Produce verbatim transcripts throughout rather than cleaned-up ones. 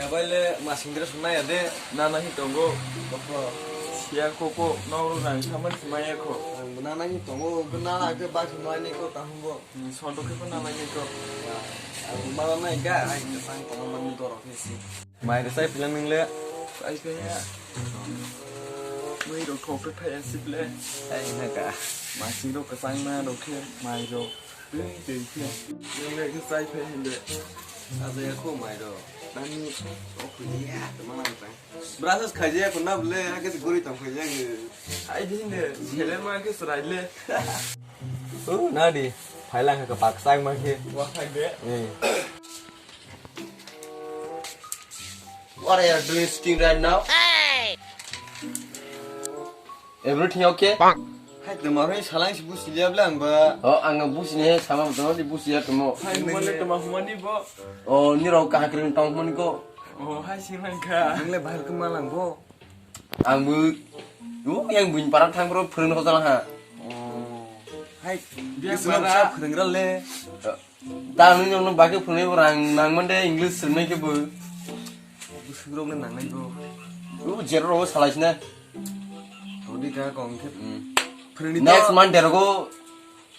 Baile masing dress naya de, nana hi tongo. Oho. Siya koko, noro rang saman simaya ko. Ang nana hi tongo, nana ke bak mai ni ko tahumbo. Hmm, sondo ke ko nana ni ko. Ang mala nai ga, ai ke sang ko man ni dorok ni si. Mai de sai pilang nang le. Sai pe ya. Mai rok thok thok thai asip le. Ai na ka. Masing rok kesang na rok ke, mai rok. Tei, tei, tei. Nang le ke sai phai hinde. Aja ya kho mai do. Nani, ok, ya, tama lang tang. Brush khai je ko na ble, ha ke guri tang khai je. Ai din de, sele ma ke srai le. Oh, nadi. Phai lang ka pak sang ma ke. Wa khai de. Eh. What are you doing sitting right now? Everything okay? Hai, tama roi salang si busi liya bla ang ba. Oh, ang busi ne sama betul di busi ya tamo. Hai, humani tama humani bo. Oh, ni rau kahakring tong humani ko. Oh, hai, sing lang ka. Nang le bahar ke malang bo. Ang bu, bu yang buin parat thang bro phurung hotel ha. Oh. Hai, dia para phurung le. Tang nini nong bagwi phunui bo rang nang mande English swngnai khe bo. Bwswk rok le nangnai bo. O jero rok salai sina. Odi ka kong khe. Hmm. Phunui ni next month dero go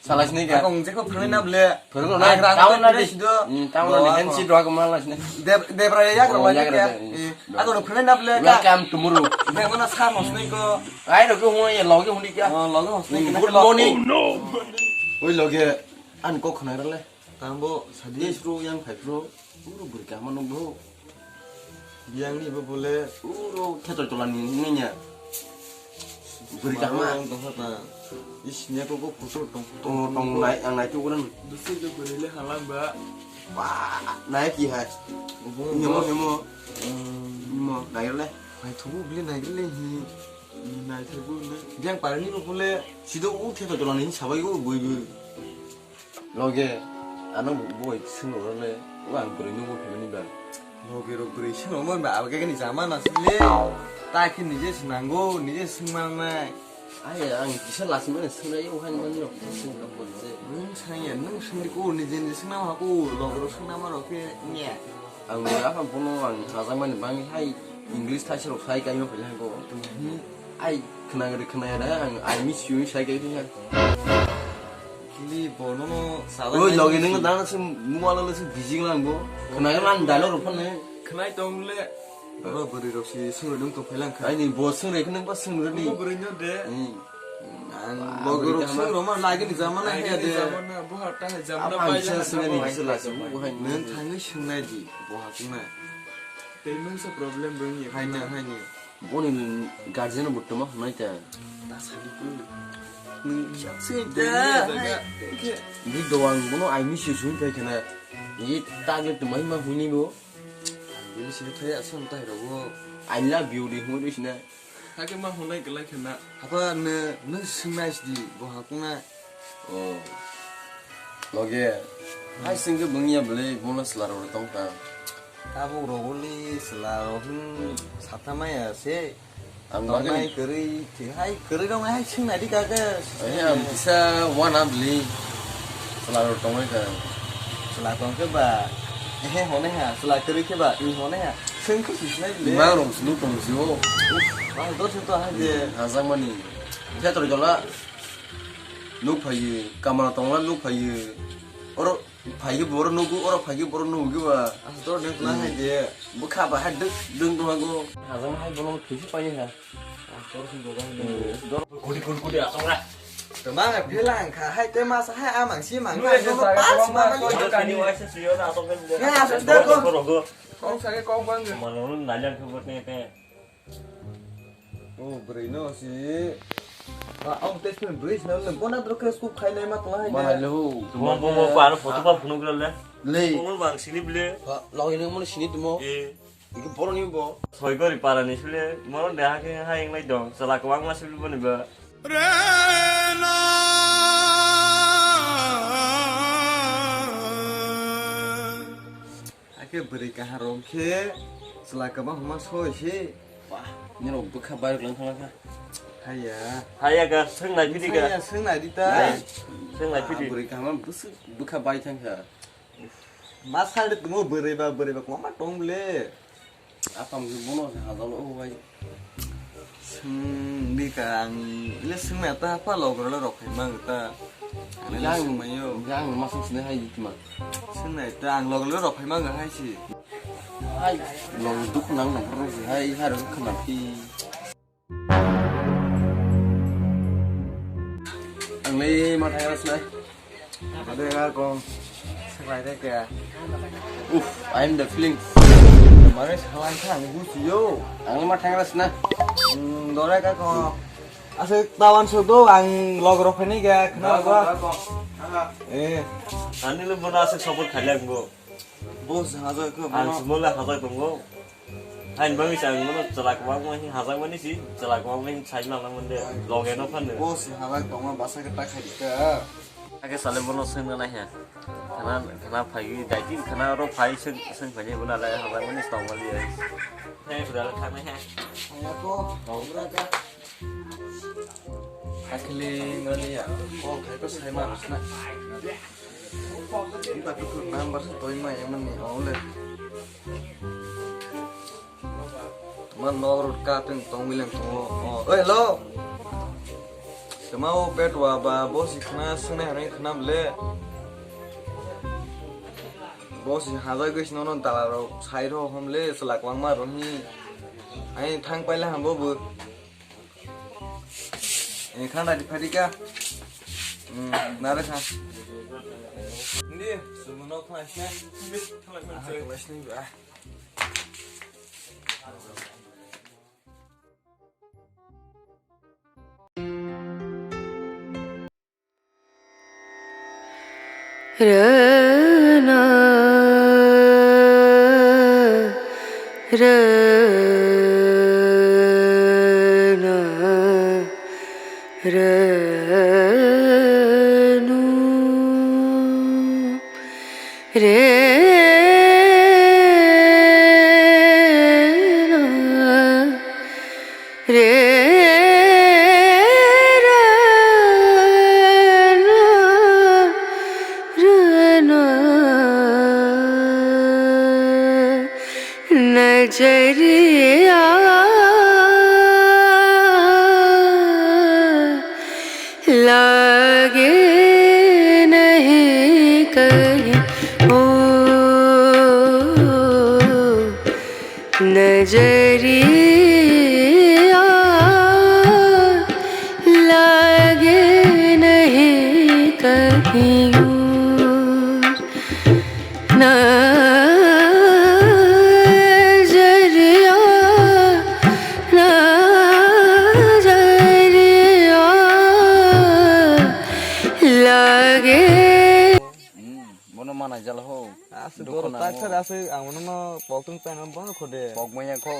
salai sina ka. Kong je ko phunui na ble. Phunui na. Town na di. Hmm, town na di. Hensi dwa ko malai sina. Debra ya ko malai ka. Ako no phunui na ble ka. Welcome tomorrow. Debra na sa mos nai ko. Ai rok ko hoi loge hundi ka. Oh, loge hos nai. Good morning. Oi loge. An kok khna rale. Tambo sadi. Yes bro, yang khai bro. Uro buri kama no bro. Yang ni bo bole. Uro kheto tola ni nenya. Buri kama. Tong kha ta. Is ne ko ko photo tong. Tong tong nai ang nai tu kuran. Dusu jo buri le halam ba. Wah, nai ki hai. Nemo nemo. Nemo nai le. Hai thubu bile nai le hi. Nai thubu ne. Yang parani bo bole. Sido u kheto tola ni sabai go bui bui. Loge, ano bo swngwrwk le, o ang bwrwi nungwi phaimani ba. Loge rok bwrwi swngwrwk ba, abo khe ni jama na sile. Ta khe nije swnango, nije swngmangnai. Ai, ang kisa lasimani swngnai, o hain mani rok kisa swngwrwk bo se. Nwng sanya, nwng swngdi ko, nije nije swngnama ko, loge rok swngnama rok khe nya. Ang ni apa bono ang sajakmani bangwi hai English thaisa rok sai kaima phailai ko. Ai khwnagri khwnaya da ang I miss you sai kai thia. Kili bono no sajakmani. Oi logi nang dana se muala le se busy lang bo. Khwnagri lang dialogue rok phane. Khwnai tong le. Oro bwrwi rok si sungri nung tong phailang kha. Ai ni bo sungri khwnang ba sungri ni. Bo bwrwi no de. Ang logi rok sung roma lagi ni jamana he de. Jamana bo hatta he jamana pai la. Nang thangwi sungnai di bo hakna. Tei nwng se problem bwngya. Haina, haina. Boni guardian bo tongma hwnwi ta. Ta sadi ko. Nwng kisa se ta. Bini doang bono I miss you sung kai khana. Ye tagli tongma hima hwnwi bo. Bini sini thaya sam tai rogo. I love you di hwnwi sina. Hake ma hwnwi kwlai khana. Hapa nw, nwng swngnai sidi bo hakna. Oh. Loge. Hai singke bwngya bwlwi bono chwla rok tong kha. Tabuk rogoli chwla rok hmm, satha maya se. Ang bagwi tongnai kwrwi, hai kwrwi rok hai swngnai di kaka. Ai ang kisa wana bwlwi chwla rok tongnai kha. Chwla tong khe ba, ehe hone ha, chwla kwrwi khe ba, i hone ha. Swng khe sisnai bwlwi. Mang rok sunu tong si o. Mang dor sung to ha je. Hajakmani. Khe tor jola. Nuk phaiyo, kamala tongla nuk phaiyo. Oro phaiyo boro nugu, oro phaiyo boro nugu ba. Astor neng tla hai de. Bwkha ba hai duk dung dung hago. Hajang hai bono thusi payo ha. Astor si doga. Dor kudi kudi kudi asong la. Tama phela ang kha hai te masa hai amang si mang. Nung hai ese no saga pas kobang ma ma ni. Kani waisa siyo na asong kan. Ya asong da ko. Kong saga kong bang. Mano nalian khabar te te. Oh, bwrwi no si. Ba, ang test pen bwrwi sina le bona dro khe scoop khai nai ma tla hai. Mana le ho. Tuma bo bo pa photo pa phunuk le. Le. Bo bang sini bile. Ba, log ini mo sini tumo. Eh. Iki boro ni bo. Soi gori para ni sule. Mo de ha khe ha ing lai dong. Sala ko ang ma sule bo ni ba. Hakhe bwrwi kaham rok khe chwla kwbang hwnma soi se. Wah, nini rok bwkha bai rok lang thangla kha. Haiya. Haiya ga, swng nai phidi ga. Haiya, swng nai di ta. Swng nai phidi. Ah, bwrwi kaham bwswk bwkha bai thang kha. Ma sal de tumo bwrwi ba, bwrwi ba kwma tong le. Atam khe bono se hajalo o bai. Swng di ka ang ile swngna ta pa logro le rok phai mang ta. Ang le swngmai yo. Yang ma swng sini hai tuma. Swngna ta ang logro le rok phai mang hai si. Hai log duk nang nang ro hai hai ro khna phi. Ang le ma thai ras na. Ada ya kong. Seklai de kya? Uff, I am the feeling. Mare seklai kha ang busi yo. Ang ma thang ras na. Hmm, dore ka kong. Asa tawan so do ang log rok phani ga khna ba. Eh. Ani le bona asa support khali ang bo. Bo haja ko. Ang bono. Simola haja ko bo. Ang bang sa bono chalak wa mo hin haja mani si chalak wa mo hin sai na lang mande. Loge no phan. Bo si haja ko ma basa ke ta khai ka. Ake sale bono seng na he. Khana khana phai dai tin khana ro phai seng seng phai bono le haja mani stong mali. He bra le khana he. Ya ko. Bra ka. Akili ngani ya. Ko khai ko sai ma na. Number se toi ma yang mani ole. Man no rut ka teng tong bilang tong. Oh, eh, hello. Sema o pet wa ba bo si khna sene hare khna ble. Bo si haja gis no no dala ro sai ro hom le selak wang ma ro hi. Ai thang pai le ham bo bu. Eh, khanda di phadi ka. Hmm, nare kha. Ndi, sumo no khna sne. Khna sne ba. Rana, rana, ranu, rana. Re, ra, ra, ra, na. Najariya lage nahi kahin. O, नजरिया लागे नहीं कहीं और। नजरिया, नजरिया लागे। Hmm, bono manai jala ho. Aswk dukho borok nango. Tak sar aswk ang bono no pok tong tang bono khode. Pok maya kho.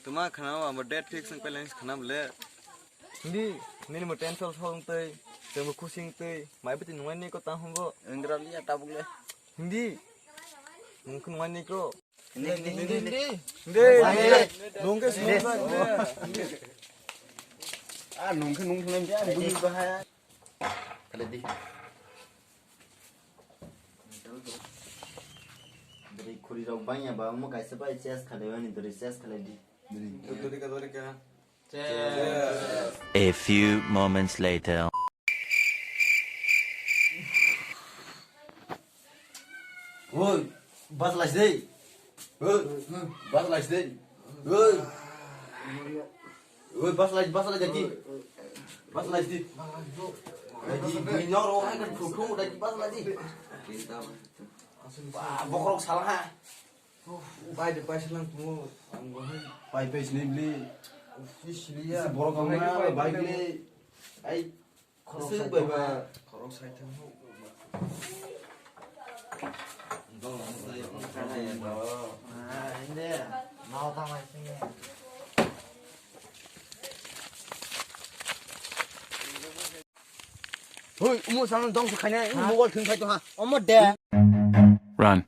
Tuma khana amo date fix ang pelang khana bole. Hindi, nini mo tension song tei, temo khusing tei, mai biti nungani ko ta humbo. Engra liya tabuk le. Hindi. Mungkin nungani ko. Hindi, hindi, hindi, hindi. Hindi. Hindi. Nungke sungke. Ah, nungke nungke nungke. Hindi. Kali di. Dori khuri rok bangya ba omo kaisa bai chess khalai mani dori chess khalai di. Dori ka dori ka. A few moments later. Oi, bas lais dei. Oi, bas lais dei. Oi. Oi, bas lais, bas lais, Jaki. Bas lais di. Jaki, bui nyok ro, hai kan khuk khuk, Jaki, bas lais di. Wah, bokrok salah ha. Bai de bai salang tumo, ang bo hai. Bai bai sini beli. Isi sini ya. Isi borok kamu na, bai beli. Ai, khorok sai ba. Khorok sai thang. Dong, dong, dong. Ah, ini ya. Mau tang lagi sini. Hoi, umu sana dong se khaina, ini mogol thung khai to ha. Omo de. Run.